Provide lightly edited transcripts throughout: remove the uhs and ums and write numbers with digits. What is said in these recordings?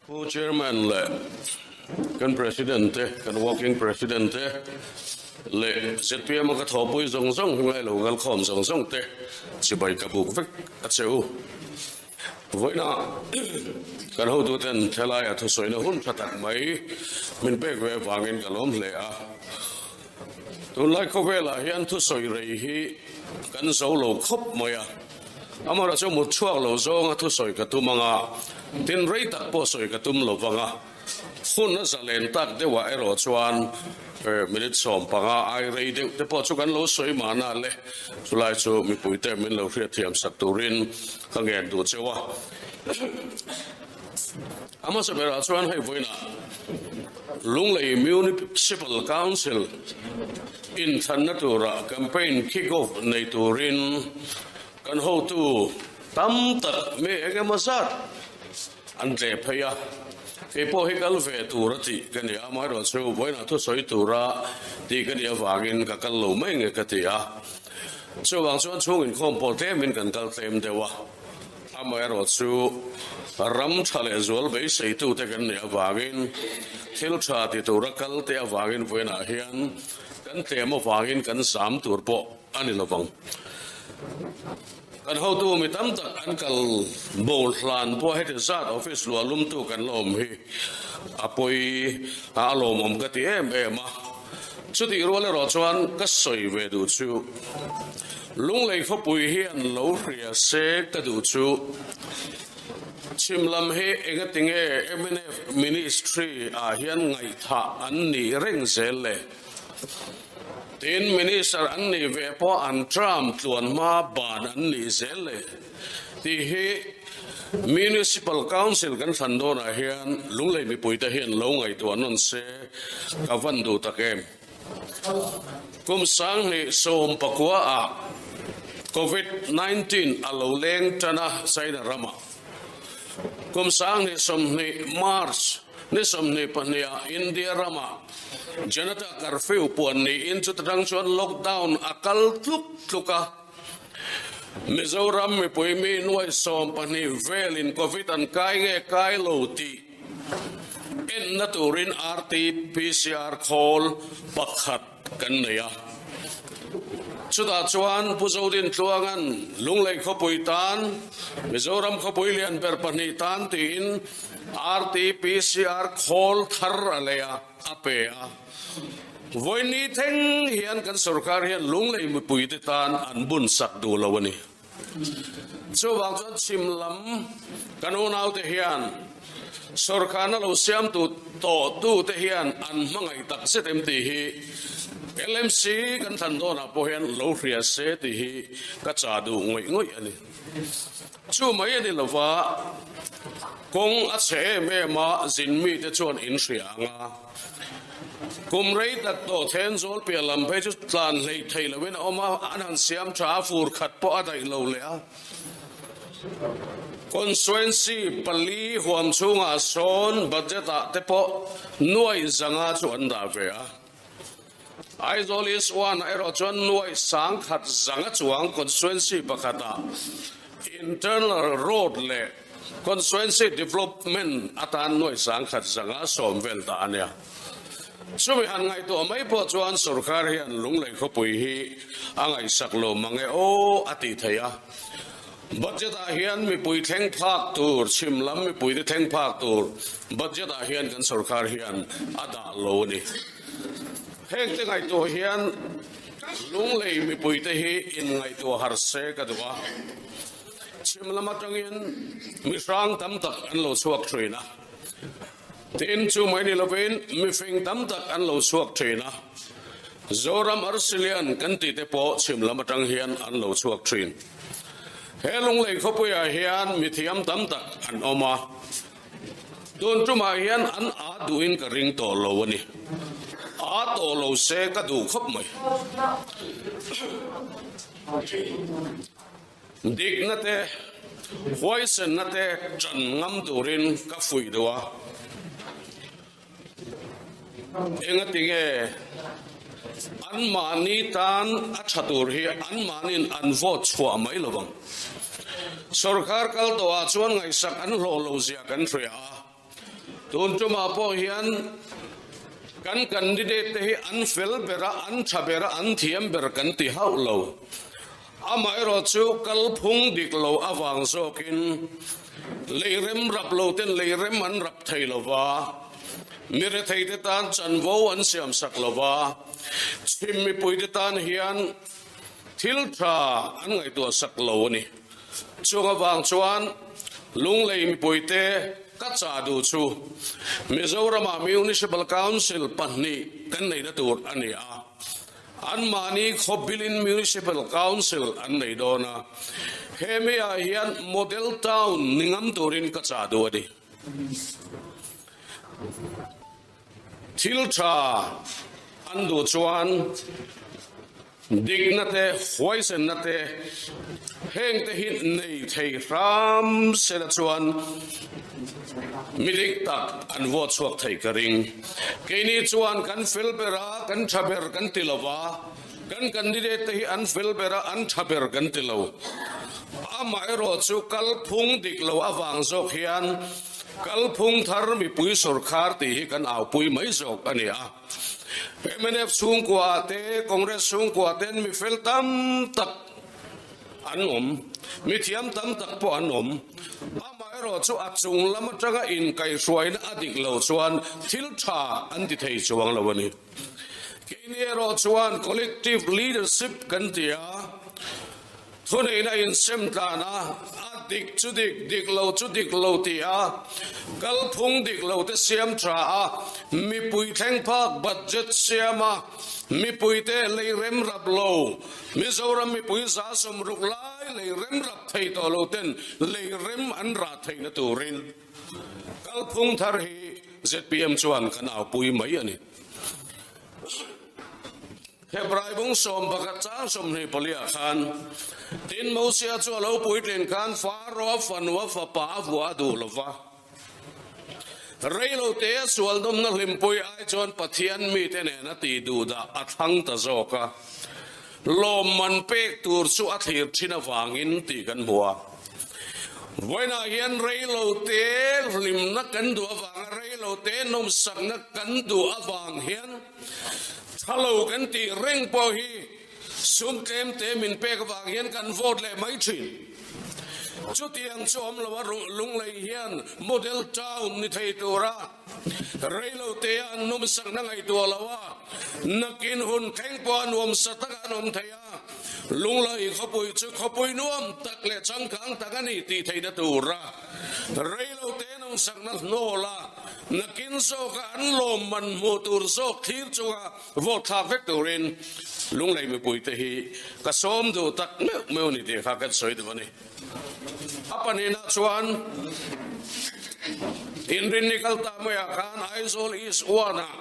Pu Chairman leh kan President te, kan Working President te leh zpm a ka thawhpui zawng zawng hming lai lo kal khawm zawng zawng te chibai ka buk vek a che u. Vawiina kan hotuten thelaia thusawina hun tha tak mai min pek ve avangin ka lawm hle a. Tunlai khawvelah hian thusawi rei hi kan zo lo khawp mai a. Amaherawhchu chu mut chhuak lo zawnga thusawi ka tum ang a, tin rei tak pawh sawi ka tum lo vang a, hun a zalen tak deuhah erawh chuan minute 15 ai rei deuh te pawh chu kan lo sawi mahna le, chulai chu mipuite min lo hriatthiam sak turin ka ngen duh cheu a. A hmasa berah chuan hei vawiinah Lunglei Municipal Council inthanna tura campaign kick-off nei turin kan hotu tam tak mi eng emaw zat an tleh phei a, kei pawh hi kal ve tur a tih ka ni a, amaherawhchu vawiinah thusawi tura tih ka nih avangin ka kal lo mai nge ka ti a, chuvang chuan chhung inkhawm pawh tlemin kan kal tlem deuh a. Amaherawhchu, ram tha leh zual beiseitute kan nih avangin, thil tha ti tura kalte avangin vawiinah hian kan tlem avangin kan zam tur pawh a ni lovang. Kan hotu mi tam tak an kal bo hlan pawh heti zat office luah lumtu kan la awm hi a pawi a lawmawm ka ti em em a. Chutih rual erawh chuan ka sawi ve duh chu. Lunglei khawpui hian lo hria se ka duh chu. Chhim lam hi engatinge mnf ministry ah hian ngaihthah an nih reng zel le? Tin, minister an nih ve pawh an term tluan hma ban an nih zel le? Tih hi Municipal Council kan thlan dawnah hian Lunglei mipuite hian lo ngaihtuah nawn se ka van duh tak em? Kum 2019 ah Covid 19 a lo leng tan a China ramah. Kum 2020 March ni 22 ah India ramah Janata Curfew puan niin chuta tang chuan lockdown a kal tluk tluk a. Mizoram mipui mi nuai 12 velin Covid an kai nge kai lo tih Enna turin RT-PCR khawl pakhat kan nei a. Chutah chuan Pu Zodin Tluanga'n Lunglei khawpui tan, Mizoram khawpui lian ber pahnih tan tiin RT-PCR khawl thar a lei a, a pe a. Vawiin thleng hian kan sorkar hian Lunglei mipuite tan an bun sak duh lo a ni. Chuvang chuan chhim lam kan unaute hian sawrkharna lo siamtu tawhtute hian an hmangaih tak zet em tih hi LMC kan thlan dawnah pawh hian lo hria se tih hi ka chah duh ngawih ngawih a ni. Chu mai a ni lova kawng a chhe em em a, zin mite chuan in hria ang a. Kum rei tak tawh Thenzawl piah lam phei chu tlan hleih theih loin a awm a, an han siam tha a, fur khat pawh a daih lo leh a. Constituency pali huam chhungah sawn budget ah te pawh nuaih zanga chu an dah ve a. Aizawl East One ah erawh chuan nuaih sangkhat zanga chuang constituency pakhatah internal road leh constituency development atan nuaih sangkhat zanga sawm vel dah a nia. Chumi han ngaihtuah mai pawh chuan sorkar hian Lunglei khawpui hi a ngaihsak lo mang e aw a tih theih a. Budget ah hian mipui thleng phak tur, chhim lam mipuite thleng phak tur budget ah hian kan sorkar hian a dah lo a ni. Heng te ngaihtuah hian Lunglei mipuite hi inngaihtuah har se ka duh a. Chhim lam atangin mi hrang tam tak an lo chhuak thin a. Tin, chu mai ni lovin mifing tam tak an lo chhuak thin a. Zoram Arsilian kan tih te pawh chhim lam atang hian an lo chhuak thin. He Lunglei khawpuiah hian mithiam tam tak an awm a. Tun tumah hian an aa duhin ka ring tawh lo a ni. Aa tawh lo se ka duh khawp mai. Dikna te, huaisenna te ṭan ngam turin ka fuih duh a. Engatinge anmahni tan a ṭha tur hi anmahniin an vote chhuah mai lo vang. Sorkar kal tawhah chuan ngaihsak an hlawh lo zia kan hria a. Tun tumah pawh hian kan candidate te hi an fel ber a, an tha ber a, an thiam ber kan ti hauh lo. Amaherawhchu kalphung dik lo avang zawkin leirem rap lo ten leirem an rap thei lo va, mi retheite tan chanvo an siamsak lo va, chhim mipuite tan hian thil tha an ngaihtuahsak lo a ni. Chung avang chuan Lunglei mipuite ka chah duh chu Mizoramah Municipal Council pahnih kan neihna tur a ni a. Anmahni khawbilin Municipal Council an nei dawn a, hemi ah hian Model Town ni ngam turin ka chah duh a ni. Thil tha an duh chuan dikna te, huaisenna te, heng te hi nei thei hram sela chuan mi dik tak an vote chhuak thei ka ring. Keini chuan kan fel ber a, kan tha ber kan ti lo va, kan candidate te hi an fel ber a, an tha ber kan ti lo. Amaherawh chu kalphung dik lo avang zawk hian kalphung thar mipui sawrkhar tih hi kan aupui mai zawk a ni a. Mnf chhungkua te, Congress chhungkua ten mi fel tam tak an awm, mi thiam tam tak pawh an awm. Amaherawh chu a chung lam atanga inkaihhruaina a dik lo chuan thil tha an ti thei chuang lo a ni. Keini erawh chuan collective leadership kan ti a. Thuneihna insem tlan a, a dik chu dik, dik lo chu dik lo ti a, kalphung dik lo te siam tha a, mipui thleng phak budget siam a, mipuite lei rem rap lo, Mizoram mipui 160 lai lei rem rap thei tawh lo ten lei rem an rah theihna turin kalphung thar hi zpm chuan kan aupui mai a ni. Hebrai bung 11 chang 24 ah khan, Tin, Mosia chu a lo puitlin khan Faro a fanu a fapa a vuah a duh lo va. Reilote a sual nawmna hlimpui ai chuan Pathian mite nen a tih duh dah a thlang ta zawk a, lawmman pek tur chu a thlir thin avangin tih kan hmu a. Vawiinah hian reilote hlimna kan duh avanga reilote nawmsakna kan duh avang hian, Tha lo kan tih reng pawh hi sum tlem te min pek avang hian kan vote leh mai thin. Chutiang chu awm lo a Lunglei hian model town ni thei tura reilo te a an nawmsakna ngaihtuah lo a, nakin hun thleng pawh a nuamsa taka an awm thei a, Lunglei khawpui chu khawpui nuam tak leh changkang tak a ni tih theihna tura reilo te nawmsakna hnawl a, Nakin zawka an lawmman hmuh tur zawk thlir chunga vote thlak vek turin Lunglei mipuite hi ka sawm duh tak meuh meuh ni tih kha kan sawi duh a ni. A pahnihna chuan Inrinni kal ta maiah khan Aizawl East One-ah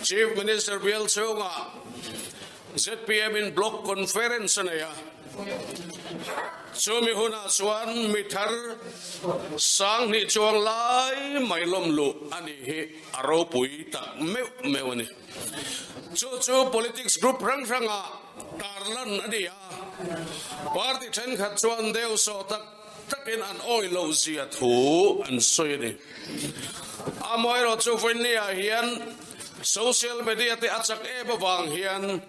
Chief Minister bial chhungah zpm in Block Conference a nei a, chumi hunah chuan mi thar 2000 chuang lai mai lawm luh a nih hi a ropui tak meuh meuh a ni. Chu chu politics group hrang hrangah tarlan a ni a, party thenkhat chuan deuh sawh tak takin an awih loh zia thu an sawi a ni. Amaherawhchu vawiinniah hian Social media te a chak em avang hian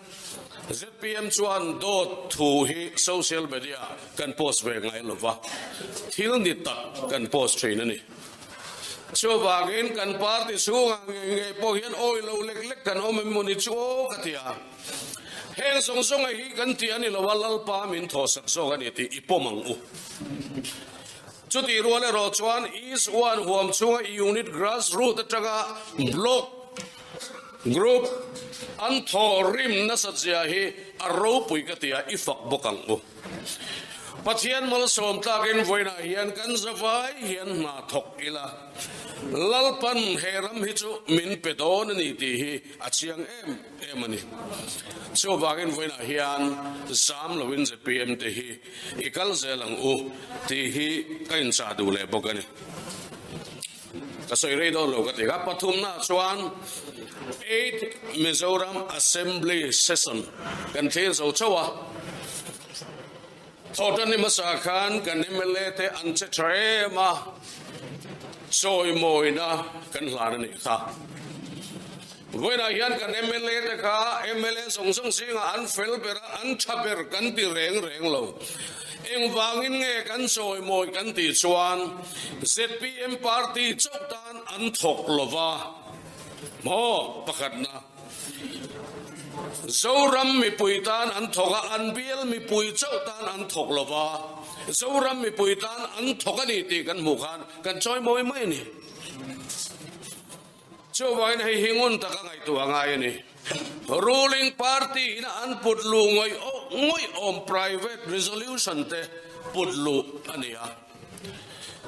zpm chuan dawt thu hi social media kan post ve ngai lo va, thil ni tak kan post thin a ni. Chuvangin kan party chhungah ngei ngei pawh hian awi lo lek lek kan awm em mawni chu aw ka ti a. Heng zawng zawnga hi kan tih a ni lo a, Lalpa min thawhsak zawk a ni tih i pawm ang u. Chutih rual erawh chuan East One huam chhunga unit grass root atanga block group an thawh rim nasat zia hi a ropui ka ti a, i fak bawk ang u. Pathian malsawm tlakin vawiinah hian kan zavai hian hna thawk ila, Lalpan he ram hi chu min pe dawn a ni tih hi a chiang em em a ni. Chuvangin vawiinah hian zam loin zpm te hi I kal zel ang u tih hi ka inchah duh leh bawk a ni. Ka sawi rei dawn lo ka ti kha. Pathumna chuan Eighth Mizoram Assembly Session kan thlir zo chauh a. Thawhtan ni hmasa khan kan mla te an che tha em a. Chawimawina kan hlan a nih kha. Vawiinah hian kan mla te kha mla zawng zawng zingah an fel ber a, an tha ber kan ti reng reng lo. Engvangin nge kan chawimawi kan tih chuan zpm party chauh tan an thawk lo va maw pakhatna. Zoram mipui tan an thawk a, an bial mipui chauh tan an thawk lo va, Zoram mipui tan an thawk a ni tih kan hmuh khan kan chawimawi mai a ni. Chuvangin hei hi ngun taka ngaihtuah a ngai a ni. Ruling party ina an put luh ngawih ngawih awm private resolution te put luh a ni a.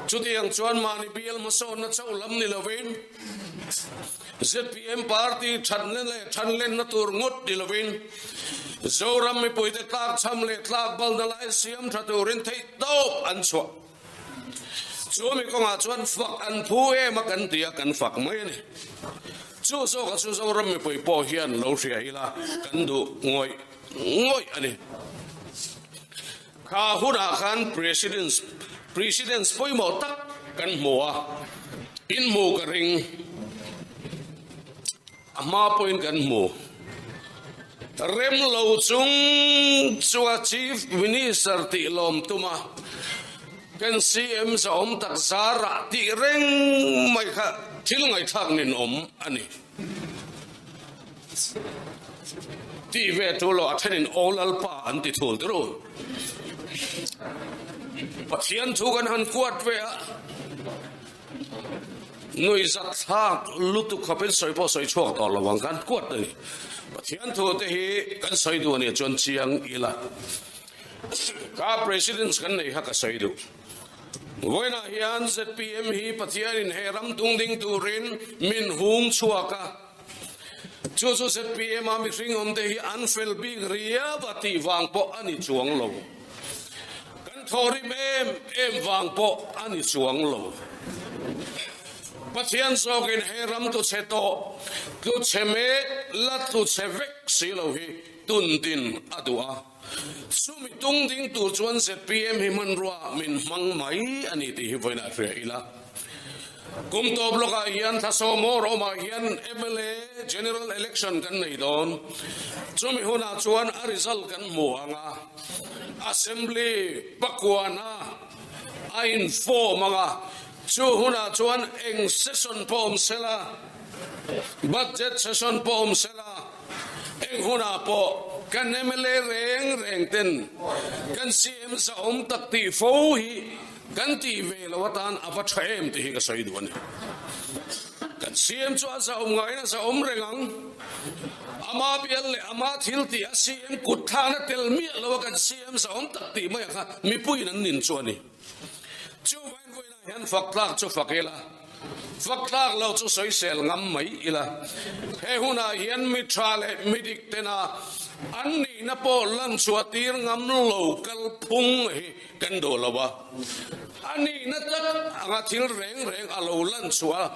Chutiang chuan mahni bial hmasawnna chauh lam ni lovin zpm party thatna leh thanlenna tur ngawt ni lovin Zoram mipuite tlakchham leh tlakbalna lai siam tha turin theihtawp an chhuah. Chu mi kawngah chuan fak an phu em a kan ti a, kan fak mai a ni. Chu zawka chu Zoram mipui pawh hian lo hria ila kan duh ngawih ngawih a ni. Kha hunah khan President Presidents pawimawh tak kan hmu a, in hmu ka ring. A hma pawhin kan hmu. Rem lo chung chua Chief Minister tih lawm tum a, kan CM zahawm tak zarah tih reng mai kha thil ngaihthlak ninawm a ni. Tih ve tu lo a thenin Aw Lalpa an ti thul tir u. Pathian thu kan han kuat ve a. Nuihzat thlak lutuk khawpin sawi pawh sawi chhuak tawh lo ang kan kuat a ni. Pathian thu te hi kan sawi duh a nih chuan chiang ila. Ka President kan nei kha ka sawi duh. Vawiinah hian zpm hi Pathianin he ram tung ding turin min hung chhuak a. Chu chu zpm a mihring awmte hi an fel bik riau a tih vang pawh a ni chuang lo. Kan thawhrim em em vang pawh a ni chuang lo. Pathian zawkin he ram tlu chhe tawh, tlu chhe mek, la tlu chhe vek si lo hi tun din a duh a. Chumi tung ding tur chuan zpm hi hmanrua min hmang mai a ni tih hi vawiinah hria ila. Kum tawp lawkah hian Thlasawm Awr awmah hian mla General Election kan nei dawn. Chumi hunah chuan a result kan hmu ang a, Assembly pakuana a inform ang a, chu hunah chuan eng session pawh awm sela, Budget session pawh awm sela, eng hunah pawh kan mla reng reng ten kan CM zahawm tak tih fo hi Kan tih ve lo atan a va tha em tih hi ka sawi duh a ni. Kan CM chu a zahawm ngaiin a zahawm reng ang. Ama bial leh ama thil tih a CM kut thlakna tel miah lo a kan CM zahawm tak tih mai ang kha mipuiin an nin chu a ni. Chuvain vawiinah hian fak tlak chu fak ila, fak tlak lo chu sawisel ngam mai ila. He hunah hian mi tha leh mi dik tena an nihna pawh lanchhuah tir ngam lo kalphung hi Kan duh lo a, a nihna tak anga thil reng reng a lo lan chhuah a,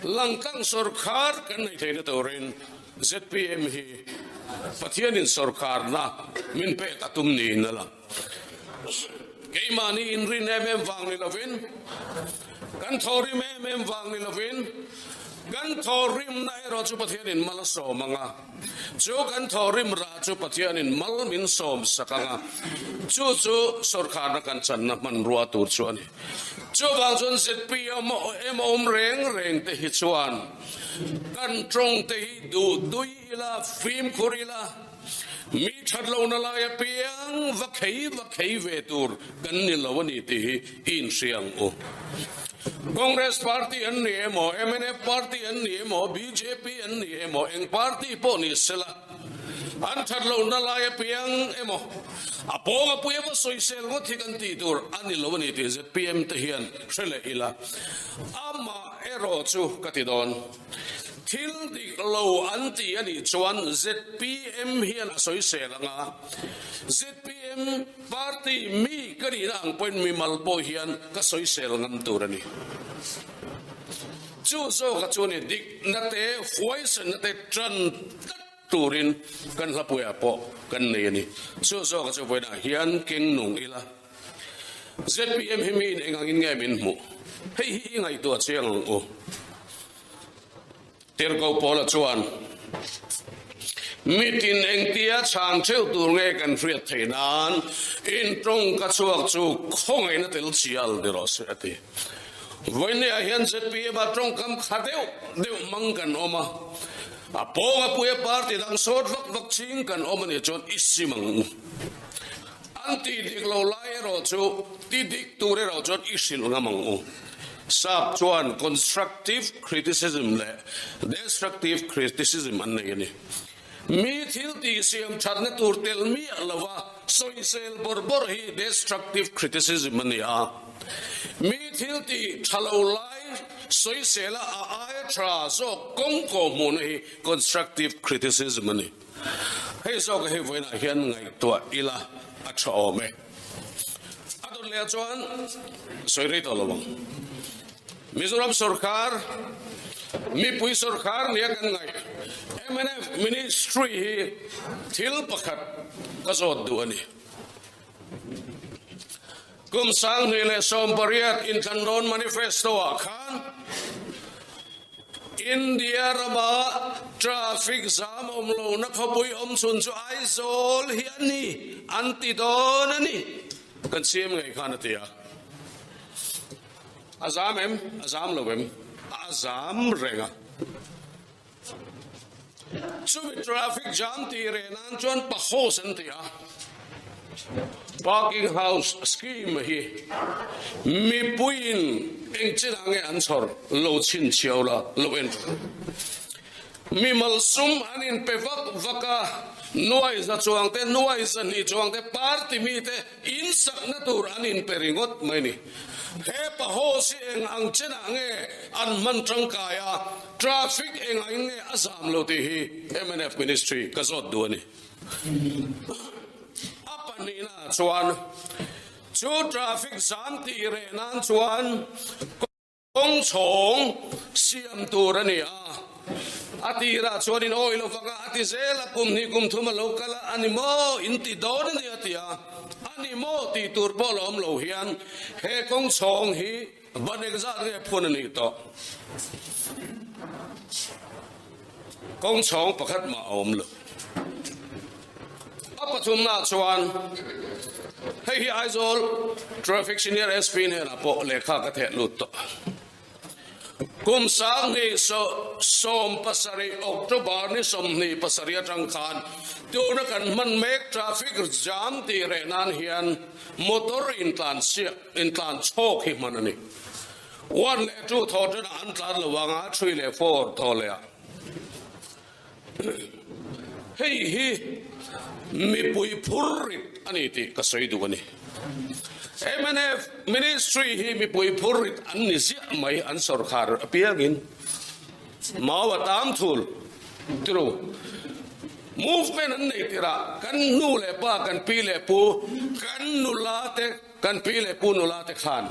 langtlang sawrkhar kan neih theihna turin zpm hi Pathianin sawrkharna min pek a tum niin a lang. Keimahni inrin em em vang ni lovin, kan thawhrim em em vang ni lovin, kan thawhrimna erawh chu Pathianin mal a sawm ang a, Chu kan thawhrim rah chu Pathianin mal min sawm sak ang a, chu chu sawrkharna kan channa hmanrua tur chu a ni. Chuvang chuan zpm awm reng reng te hi chuan kan tawng te hi duh tui ila, fimkhur ila, mi that lohna lai apiang va khei va khei ve tur kan ni lo a ni tih hi i inhria ang u. Congress party an ni emaw, mnf party an ni emaw, bjp an ni emaw, eng party pawh ni sela, an that lohna lai apiang emaw, a pawng a pui emaw sawisel ngawt hi kan tih tur a ni lo a ni tih zpm te hian hre leh ila. Amah erawh chu ka ti dawn. Thil dik lo an ti a nih chuan zpm hian a sawisel ang a, zpm party mi ka nihna ang pawhin mimal pawh hian ka sawisel ngam tur a ni. Chu zawka chu ni dikna te, huaisenna te tan tlat turin kan hlapuiah pawh kan nei a ni. Chu zawka chu vawiinah hian keng nung ila. Zpm hi miin eng angin nge min hmuh? Hei hi i ngaihtuah chiang ang u. Tirhkoh Paula chuan, Mitin engtia chhan theuh tur nge kan hriat theih nan in tawngka chhuak chu khawngaihna tel chial ni rawh se, a ti. Vawinia hian zpm ah tawngkam kha deuh deuh hmang kan awm a, a pawnga puia party dang sawt vak vak ching kan awm a nih chuan i sim ang u. An tih dik lo lai erawh chu ti dik tur erawh chuan i hrilh ngam ang u. Sap chuan constructive criticism leh destructive criticism an nei a ni. Mi thil tih siam thatna tur tel miah lova sawisel bawrh bawrh hi destructive criticism a ni a. Mi thil tih tha lo lai sawisela a aia tha zawk kawng kawhhmuhna hi constructive criticism a ni. Hei zawk hei vawiinah hian ngaihtuah ila a tha awm e. A dawt leh ah chuan sawi rei tawh lo ang. Mizoram sorkar, mipui sorkar nia kan ngaih mnf ministry hi thil pakhat ka zawt duh a ni. Kum 2018 inthlanrawn manifesto ah khan India rama traffic jam awm lohna khawpui awm chhun chu Aizawl hi a ni an ti dawn a ni. Kan CM ngei khan a ti a. A zam em? A zam lo em? A zam reng a. Chumi traffic jam tih reh nan chuan PAHOS an ti a, Parking House Scheme hi mipuiin eng chinah nge an chhawr lo chhinchhiau la lo en ṭha. Mimal sum an inpe vak vak a, nuai za chuang te, nuai zahnih chuang te, party mite Insakna tur an inpe ringawt mai ni. He paho si eng ang chenah nge an hman tangkai a, traffic engah in nge a zam lo tih hi mnf ministry ka zawt duh a ni. A pahnihna chuan chu traffic zam tih reh nan chuan Kawng chhawng siam tur a ni a, a tirah chuan in awi lo vang a, a ti zel a, kum hnih kum thum a lo kal a, a ni maw in ti dawn a ni a ti a, a ni maw tih tur pawh la awm lo hian he kawng chhawng hi ban engzat nge phun a nih tawh? Kawng chhawng pakhat mah a awm lo. A pathumnaah chuan hei hi Aizawl Traffic Senior SP hnenah pawh lehkha ka theh lut tawh. Kum 2017 October ni 27 atang khan tuna kan hman mek traffic jam tih reh nan hian motor intlansiak intlan chhawk hi hman a ni. One leh two thaw ṭanah an tlan lo ang a, three leh four thaw leh ah. Hei hi mipui phur rit a ni tih ka sawi duh a ni. Mnf Ministry hi mipui phur rit an ni ziah mai an sawrkhar apiangin. Mau a tam thul tiro movement an nei tirah kan nu leh pa kan pi leh pu kan nula te Kan pi leh pu nula te khan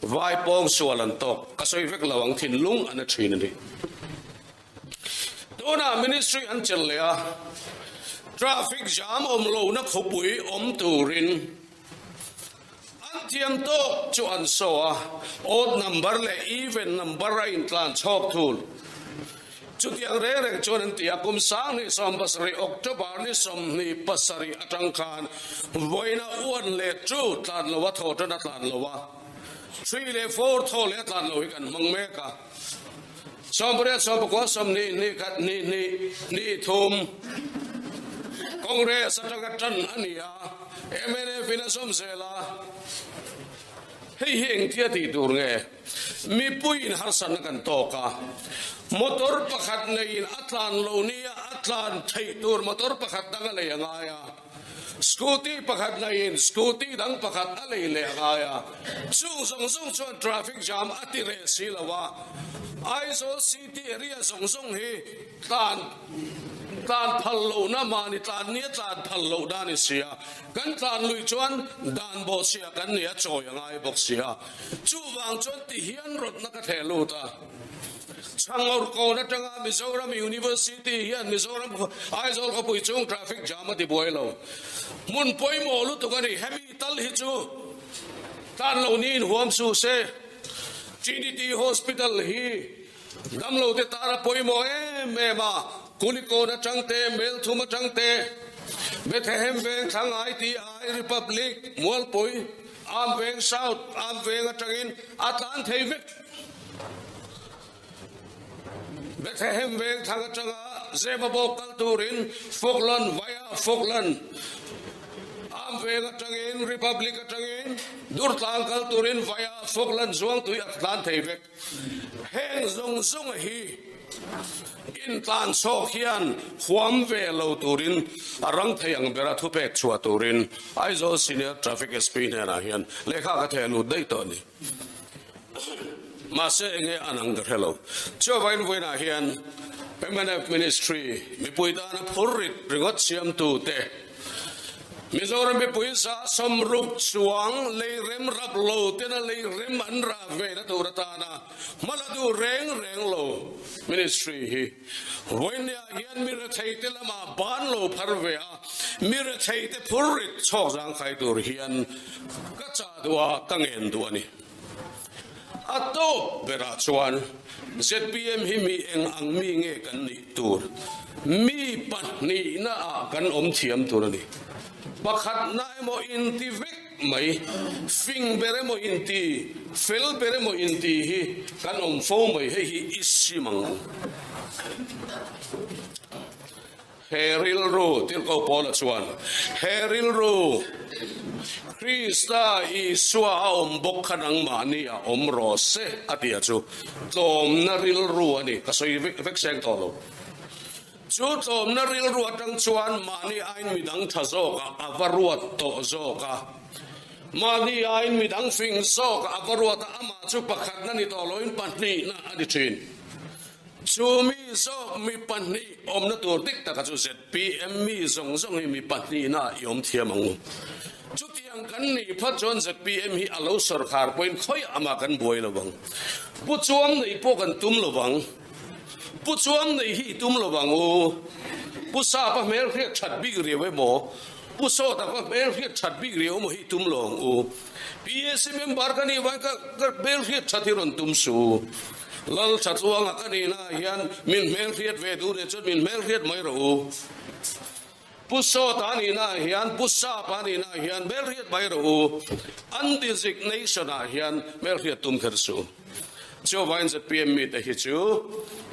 vai pawng sual an tawk ka sawi vek lo ang thinlung an a thin a ni. Tunah ministry an chelh leh a, traffic jam awm lohna khawpui awm turin an thiam tawk chu an saw a, odd number leh even number a intlan chhawk thul. Chutiang reng reng chuan an ti a, kum 2017 October ni 27 atang khan vawiina one leh two tlan lo a, thaw tan a tlan lo a, three leh four thaw leh a tlan lo hi kan hmang mek a. 18, 19, 20, hnih khat, hnih hnih, hnih thum Congress atanga tan a ni a, mnf in a zawm zel a, hei hi engtia tih tur nge? Mipuiin harsatna kan tawk a, motor pakhat neiin a tlan lo nia a tlan theih tur motor pakhat dang a lei a ngai a, scooty pakhat neiin scooty dang pakhat a lei leh a ngai a, chung zawng zawng chuan traffic jam a ti reh si lo a, Aizawl city area zawng zawng hi tlan tlan phal lohna mahni tlan nia tlan phal loh dan i si a, kan tlan lui chuan dan bawh sia kan nia chawi a ngai bawk si a. Chuvang chuan ti hian rawtna ka theh lut a, Chhangawr kawn atanga Mizoram University hian Mizoram Aizawl khawpui chung traffic jam a ti buai lo. Hmun pawimawh lutuk a ni, hemi tal hi chu tlan lo niin huam suh se. Trinity Hospital hi damlote tana pawimawh em em a, Kulikawn atang te, Melthum atang te, Bethlehem Veng thlang ITI, Republic, Mualpui, Arm Veng South, Arm Veng atangin a tlan thei vek. Bethlehem Veng thlang atanga Zemabawk kal turin Falkland via Falkland, Arm Veng atangin Republic atangin Durtlang kal turin via Falkland Zuangtui a tlan thei vek. Heng zawng zawng hi intlan chhawk hian huam ve lo turin a rang thei ang bera thupek chhuah turin Aizawl Senior Traffic SP hnenah hian lehkha ka theh lut daih tawh a ni. Mahse enge an ang ka hre lo. Chuavain vawiinah hian mnf Ministry mipui tana phur rit ringawt siamtute Mizoram mipui 160 chuang lei rem rap lo tena lei rem an rah ve na tur atana hma la duh reng reng lo Ministry hi vawiinniah hian mi retheite lamah ban lo phar ve a, mi retheite phur rit chhawk zangkhai tur hian ka chah duh a, ka ngen duh a ni. A tawp berah chuan zpm hi mi eng ang mi nge kan nih tur? Mi pahnihna ah kan awm thiam tur a ni. Pakhatna emaw inti vek mai, fing ber emaw inti, fel ber emaw inti hi kan awm fo mai, hei hi i sim ang u. He rilru, Tirhkoh Paula chuan, He rilru, Krista Isua a awm bawk kha nangmahni a awm rawh se, a ti a chu tlawmna rilru a ni. Ka sawi vek vek seng tawh lo. Chu tlawmna rilru atang chuan mahni aiin midang tha zawkah a va ruat tawh zawk a. Mahni aiin midang fing zawkah a va ruat a, amah chu pakhatna ni tawh loin pahnihna a ni thin. Chu mi zawk mi pahnih awmna tur dik taka chu zpm mi zawng zawng hi mi pahnihna i awm thiam ang u. Chutiang kan nih phat chuan zpm hi a lo sawrkhar pawhin khawi amah kan buai lo vang. Pu Chuang neih pawh kan tum lo vang. Pu Chuang neih hi i tum lo vang u. Pu Sapa hmel hriat that bik riau emaw, Pu Sawta pa hmel hriat that bik riau emaw hi i tum lo ang u. PAC member ka nih vang ka hmel hriat that hi rawn tum suh u. Lal tha tluanga ka nihna ah hian min hmel hriat ve duh leh chuan min hmel hriat mai rawh u. Pu Sawta nihna ah hian, Pu Sapa nihna ah hian hmel hriat mai rawh u. An designation ah hian hmel hriat tum kher suh u. Chuvangin zpm mite hi chu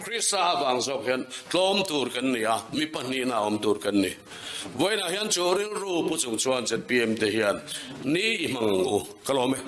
Krista avang zawk hian tlawm tur kan ni a, mi pahnihna awm tur kan ni. Vawiinah hian chu rilru pu chung chuan zpm te hian ni i hmang ang u. Ka lawm e.